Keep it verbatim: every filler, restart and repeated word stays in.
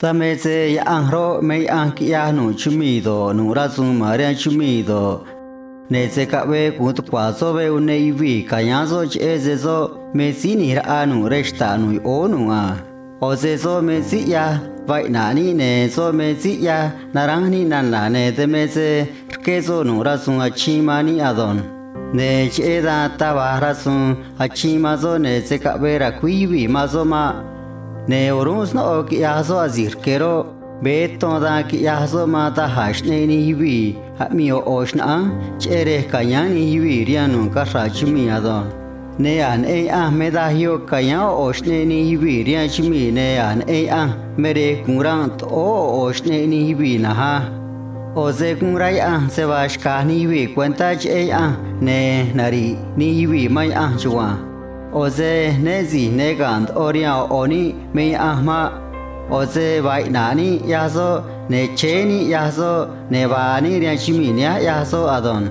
Dan me se Yaꞌanj roꞌ, me Yaꞌanj quiꞌyaj nu̱ꞌ chumii̱ do̱ꞌ, nu̱ꞌ rasu̱u̱n ma̱n rihaan chumii̱ do̱ꞌ, ne̱ se̱ caꞌvee gu̱un tucua̱ soꞌ veꞌ uun nij yuvii̱ ca̱yáán soꞌ, cheꞌé se soꞌ me Síí ꞌNi̱j Raꞌa nu̱ꞌ rej xta̱ꞌ nu̱ꞌ yoꞌóó nu̱ꞌ a. ꞌO̱ se soꞌ me síí ꞌyaj vaa iꞌna̱ꞌ níꞌ, ne̱ soꞌ me síí ꞌyaj naránj níꞌ nana̱, ne̱ dan me se rqué soꞌ nu̱ꞌ rasu̱u̱n achiin man níꞌ ado̱nj. Ne̱ cheꞌé dan taj va̱j rasu̱u̱n achiin man soꞌ, ne̱ se̱ caꞌvee ra̱cuíj yuvii̱ man soꞌ maꞌ. Ne̱ o̱rúnꞌ snóꞌo quiꞌyaj soꞌ asi̱j rque̱ roꞌ, veé ton dan quiꞌyaj soꞌ man da̱j a̱ xꞌneꞌ nij yuvii̱ aꞌmii ꞌo̱ ꞌo̱ xnaꞌánj, cheꞌé rej ca̱yáán nij yuvii̱ rihaan nu̱ꞌ caxra̱ꞌ chumii̱ ado̱nj. Ne̱ a̱ neꞌen Yaꞌanj me da̱j yoꞌ ca̱yáán ꞌo̱ ꞌo̱ xꞌneꞌ nij yuvii̱ rihaan chumii̱, ne̱ a̱ neꞌen Yaꞌanj me rej gu̱un ranꞌ toꞌóó ꞌo̱ ꞌo̱ xꞌneꞌ nij yuvii̱ na̱nj á. ꞌO̱ se guun rá Yaꞌanj se vaa xca̱j nij yuvii̱ cuentá cheꞌé Yaꞌanj, ne̱ nari̱ꞌ nij yuvii̱ man Yaꞌanj chugua̱nj. ꞌO̱ se né si̱j ne ga̱nꞌ ndoꞌo rihaan ꞌo̱ ꞌo̱ níꞌ me Yaꞌanj maꞌ. ꞌO̱ se vaa iꞌna̱ꞌ níꞌ ꞌyaj soꞌ, ne̱ chéé níꞌ ꞌyaj soꞌ, ne̱ vaa níꞌ rihaan chumii̱ nihánj ꞌyaj soꞌ ado̱nj.